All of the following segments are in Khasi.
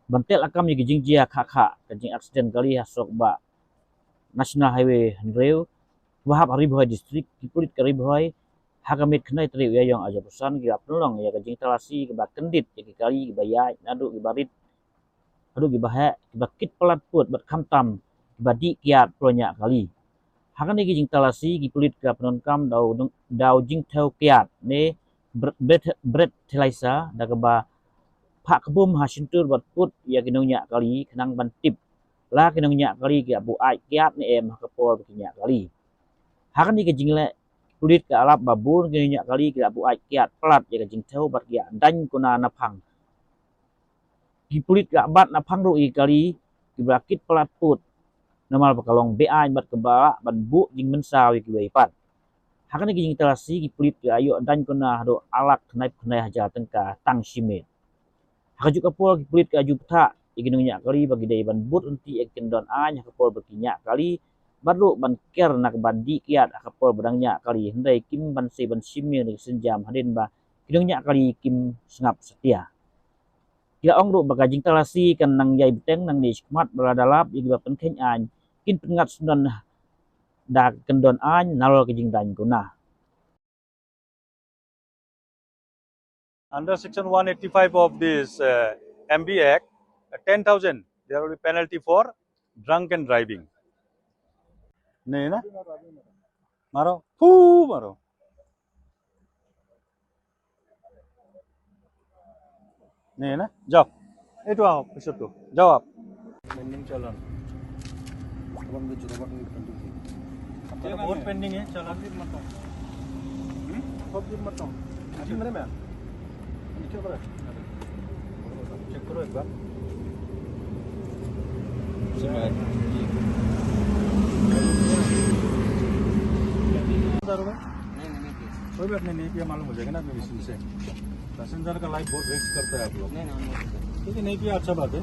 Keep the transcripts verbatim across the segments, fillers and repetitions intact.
Ban teh lakam ïa ki jingjia khah khah ka jingaccident kali ha surok bah National Highway hynriew ba hap ha Ri Bhoi District, ki pulit ka Ri Bhoi ha ka miet khyndai tarik u Ïaïong arhajar arphew san ki la pynlong ïa ka jingtalasi kaba kyndit ïa ki kali kiba ïaid naduh kiba rit haduh kiba heh, kiba kit palat pud bad khamtam kiba dih kiad pynlong ïa kali. Ha kane ka jingtalasi ki pulit ka pyndonkam da u, da u jingthew kiad ne bre-, bre-, breathalyzer da kaba phah kbum ha shyntur bad put ïa ki nongñiah kali khnang ban tip la ki nongñiah kali ki la buaid kiad ne em ha ka por ba ki ñiah kali. Ha kane ka jingleh, pulit ka ïalap ba bun ki nongñiah kali ki la buaid kiad palat ïa ka jingthew bad ki la daiñ kuna naphang. Ki pulit ka bat naphang ruh ïa ki kali kiba la kit palat pud namar ba ka long beaiñ bad kaba lah ban buh jingmynsaw ïa kiwei pat. Ha kane ka jingtalasi ki pulit ka ïoh daiñ kuna haduh ar lak khyndai phew khyndai hajar tyngka tang shi miet. Ha kajuh ka por ki pulit ka ju bthah ïa ki nongñiah kali ba ki dei ban bud ryntih ïa ki kyndon aiñ ha ka por ba ki ñiah kali bad ruh ban ker na kaba dih kiad ha ka por ba dang ñiah kali, hynrei kim banse ban shim ïa ki sienjam hadien ba ki nongñiah kali kim sngap satia. Ki la ong ruh ba ka jingtalasi kan nang ïai bteng nangne shakhmat bad lada lap ïa kiba pynkheiñ aiñ kin pynngat syndon da ka kyndon aiñ nalor ka jingdaiñ kuna. Under section one eighty-five of this, uh, M B Act, uh, ten thousand, there will be penalty for drunken driving. नहीं ना? मारो, फू मारो। नहीं है ना? जाओ। এইটো আহক, পিছৰটো। যাও আপ। পেণ্ডিং চালান। বহুত পেণ্ডিং হে চালান। হুম? চেক করো একবার। नहीं, नहीं, नहीं। कोई बात नहीं, नहीं पिया मालूम हो जाएगा ना अपने मशीन से। पैसेंजर का लाइफ बहुत रिस्क करता है आप लोग। नहीं, नहीं, हम नहीं पीते। ठीक है, नहीं पिया, अच्छा बात है।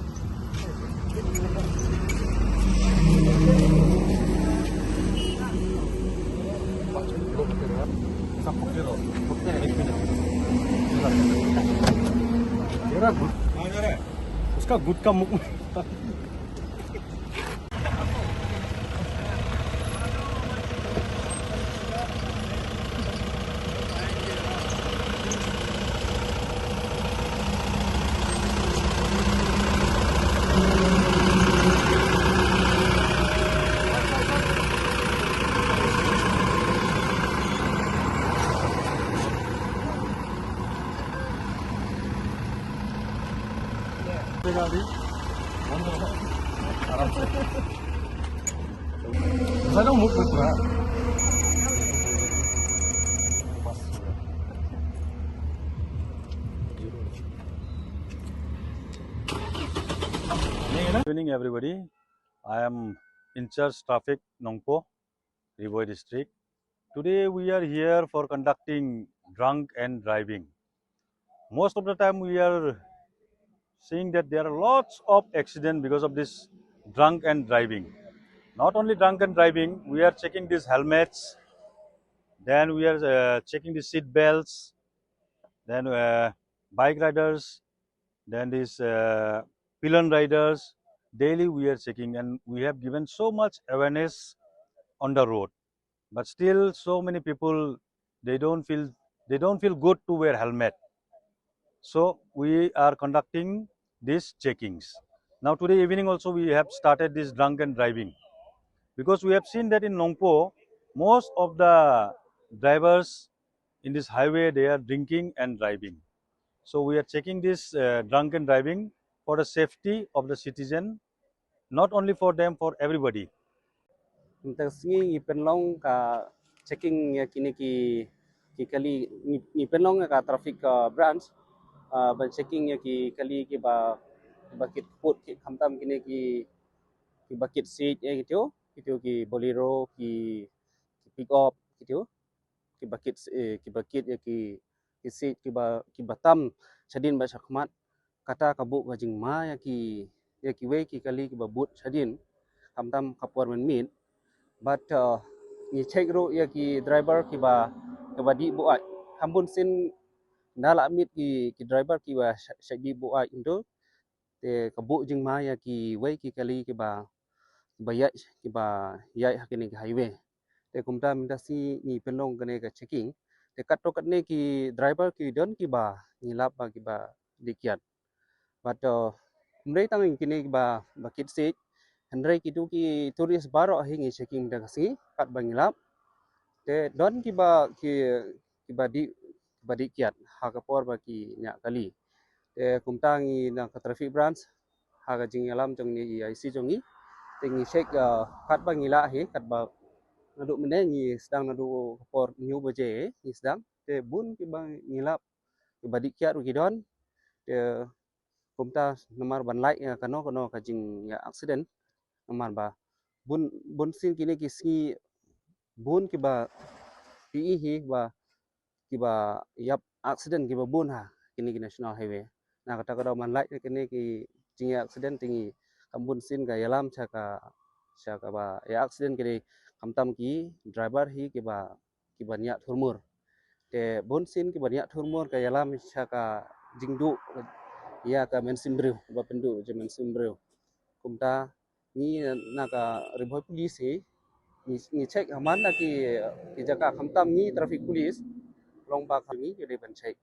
सब पकड़े रहो, पकड़े रहो। एक मिनट। तेरा गुट-, उसका गुटका मुख में। Evening, everybody. I am in charge traffic Nongpoh, Ri Bhoi district. Today we are here for conducting drunk and driving. Most of the time we are seeing that there are lots of accident because of this drunk and driving. Not only drunk and driving, we are checking these helmets, then we are, uh, checking the seat belts, then, uh, bike riders, then these, uh, pillion riders. Daily we are checking, and we have given so much awareness on the road. But still, so many people, they don't feel, they don't feel good to wear helmet. So we are conducting these checkings. Now today evening also we have started this drunk and driving, because we have seen that in Nongpoh, most of the drivers in this highway, they are drinking and driving. So we are checking this, uh, drunk and driving for the safety of the citizen, not only for them, for everybody. Mynta ka sngi ngi pynlong ka checking ïa kine ki, ki kali, ngi, ngi pynlong ïa ka traffic, uh, branch, uh, ban checking ïa ki kali kiba, kiba kit kput, ki khamtam kine ki, kiba kit siej, eh, kito, kito ki Bolero, ki, ki pick up, kito. Kiba kit, eh, kiba kit ïa ki, ki siej kiba, kiba tam shadien bad shakhmat. Kata ka buh ka jingma ïa ki, ïa kiwei ki kali kiba bud shadien, khamtam ka por mynmiet. Bad, uh, ngi check ruh ïa ki driver kiba, kiba dih buaid. Kham bun sien ngi la mih ki, ki driver kiba sha-, shait dih buaid hynrei Te ka buh jingma ïa kiwei ki kali kiba, kiba ïaid, kiba ïaid ha kane ka highway. Te kumta mynta sngi ngi pynlong kane ka checking. Te katto katne ki driver ki don kiba ngi lap ba kiba dih kiad. Bad, uh, ym dei tang kine kiba, ba kit siej, hynrei kito ki tourist baroh hi ngi checking mynta ka sngi katba ngi lap. Te don kiba ki, kiba dih, kiba dih kiad ha ka por ba ki ñiah kali. Te kumta ngi na ka traffic branch, ha ka jingïalam jong ngi, E I C jong ngi, te ngi check, uh, katba ngi lah hi, katba naduh mynne ngi sdang, naduh ka por hynñiew baje ngi sdang. Te bun kiba ngi lap, kiba dih kiad ruh ki don. Te kumta namar ban lait ïa kano kano ka jingïa accident, namar ba bun, bun sien kine ki sngi bun kiba phi i hi ba kiba ïap accident kiba bun ha kine ki national highway. Na kata ka daw ban lait ïa kine ki jingïa accident te ngi, kam bun sien ka ïalam sha ka, sha kaba ïa accident ki dei khamtam ki driver hi kiba, kiba ñiah thurmur. Te bun sien kiba ñiah thurmur ka ïalam sha ka jingduh ïa ka mynsiem briew, ba pynduh ïa ka mynsiem briew. Kumta ngi na ka Ri Bhoi Police hi ngi, ngi check ha man la ki, ki jaka, khamtam ngi traffic police, long ba ka ngi ki dei ban check.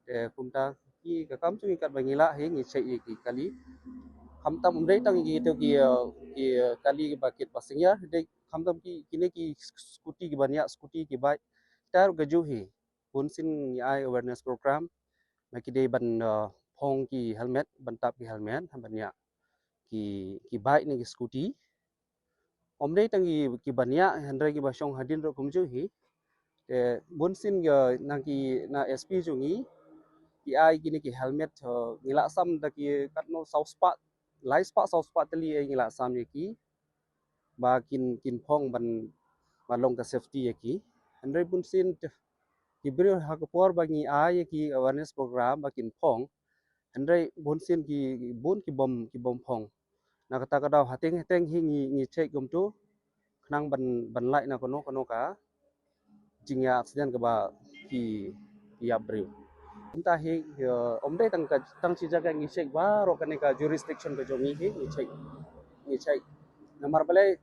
Te kumta ki, ka kam jong ngi katba ngi lah hi ngi check ïa ki kali. Khamtam ym dei tang ïa kito ki, uh, ki, uh, kali ba kit passenger, dei khamtam ki, kine ki scooty, kiba ñiah scooty, ki bike. Kita ruh kajuh hi. Bun sien ngi ai awareness program ba ki dei ban, uh, phong ki helmet, ban tap ki helmet ha ban ñiah ki, ki bike ne ki scooty. Ym dei tang ki, kiba ñiah, hynrei kiba shong hadien ruh kumjuh hi. Te bun sien ki, na ki, na S P jong ngi, ki ai kine ki helmet, uh, ngi la sam da ki katno, saw spah, lai spah, saw spah tylli, eh, ngi la sam ïa ki ba kin, kin phong ban, ban long ka safety ïa ki. Hynrei bun sien te ki briew ha ka por ba ngi ai ïa ki awareness program ba kin phong, hynrei bun sien ki, bun ki bym, ki bym phong. Na kata ka daw hateng hateng hi ngi, ngi check kumto, khnang ban, ban lait na kano kano ka jingïa accident kaba ki, ki ïap briew. Kumta hi, uh, ym dei tang ka, tang shi jaka ngi check, baroh kane ka jurisdiction ka jong ngi hi ngi check, ngi check. Namar balei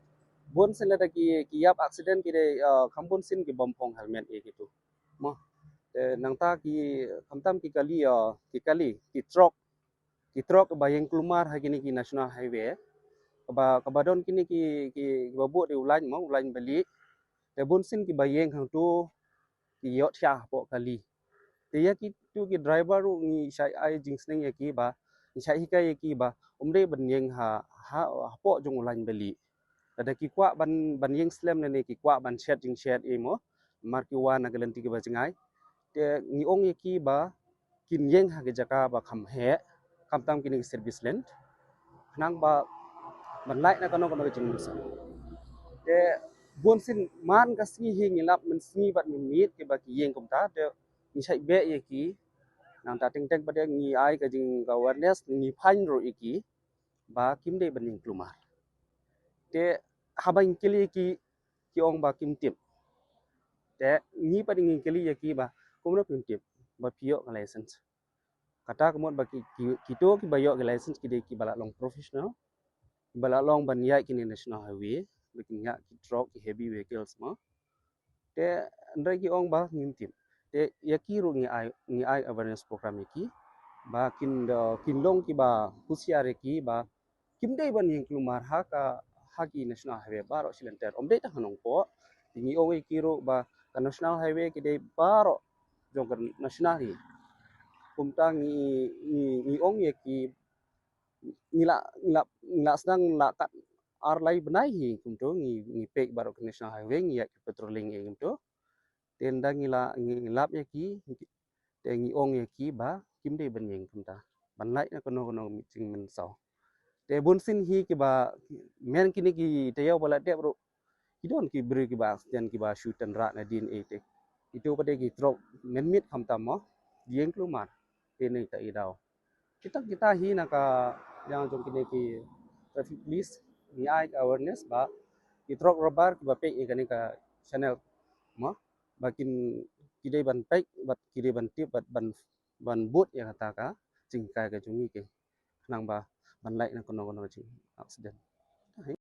bun sien lada ki, ki ïap accident ki dei, uh, kham bun sien ki bym phong helmet ïa kito. Mo. Te nangta ki, khamtam ki kali, uh, ki kali, ki truck, ki truck ba ïeng kulmar ha kine ki national highway. Kaba, kaba don kine ki, ki, kiba buh da u line mo, u line balieh. Te bun sien kiba ïeng hangto ki ïoh thiah hapoh kali. Te ïa kito ki driver ruh ngi shait ai jingsneng ïa ki ba, ngi shait hikai ïa ki ba ym dei ban ïeng ha, ha, hapoh jong u line balieh. Lada ki kwah ban, ban ïeng slem ne, ne ki kwah ban shet jingshet, eh, mo, namar ki wan na ka lynti kaba jngai. Te ngi ong ïa ki ba kin ïeng ha ki jaka ba kham heh, khamtam kine ki service lane, khnang ba ban lait na kano kano ka jingmynsaw. Te bun sien man ka sngi hi ngi lap mynsngi bad mynmiet kiba ki ïeng kumta, te ngi shait beh ïa ki. Nangta teng teng pat ngi ai ka jing, ka awareness, ngi fine ruh ïa ki ba kim dei ban ïeng kulmar. Te haba ngi kylli ïa ki, ki ong ba kim tip. Te ngi pat ngi kylli ïa ki ba kumno phim tip ba phi ïoh ka license. Kata ka mut ba ki, ki, kito kiba ïoh ka license ki dei kiba la long professional, kiba la long ban ïaid kine national highway, ba kin ïaid ki truck, ki heavy vehicles mo. Te hynrei ki ong ba ngim tip. Te ïa ki ruh ngi ai, ngi ai awareness program ïa ki ba kin, uh, kin long kiba husiar ïa ki ba kim dei ban ïeng kulmar ha ka, ha ki national highway baroh shi lynter. Ym dei tang ha Nongpoh. Te ngi ong ïa ki ruh ba ka national highway ki dei baroh jong ka national hi. Kumta ngi, ngi, ngi ong ïa ki, ngi la, ngi la, ngi la sdang la kat ar lai bnai hi kumto ngi, ngi peit baroh ka national highway, ngi ïaid patrolling ïa kumto. Te ynda ngi la, ngi lap ïa ki, te ngi ong ïa ki ba kim dei ban ïeng kumta, ban lait na kano kano ka jingmynsaw. Te bun sien hi kiba, men kine ki taïew ba la dep ruh, ki don ki briew kiba accident, kiba shu tynrah nadien, eh, te kito pat ki truck mynmiet khamtam mo, ïeng kulmar. Te nangta i daw kita, kita hi na ka liang jong kine ki traffic police, ngi ai ka awareness ba ki truck rubber kiba peit ïa kane ka channel mo, ba kin, ki dei ban peit bad ki dei ban tip bad ban, ban bud ïa kata ka jinghikai ka jong ngi ki, khnang ba ban lait na kano kano ka jing accident.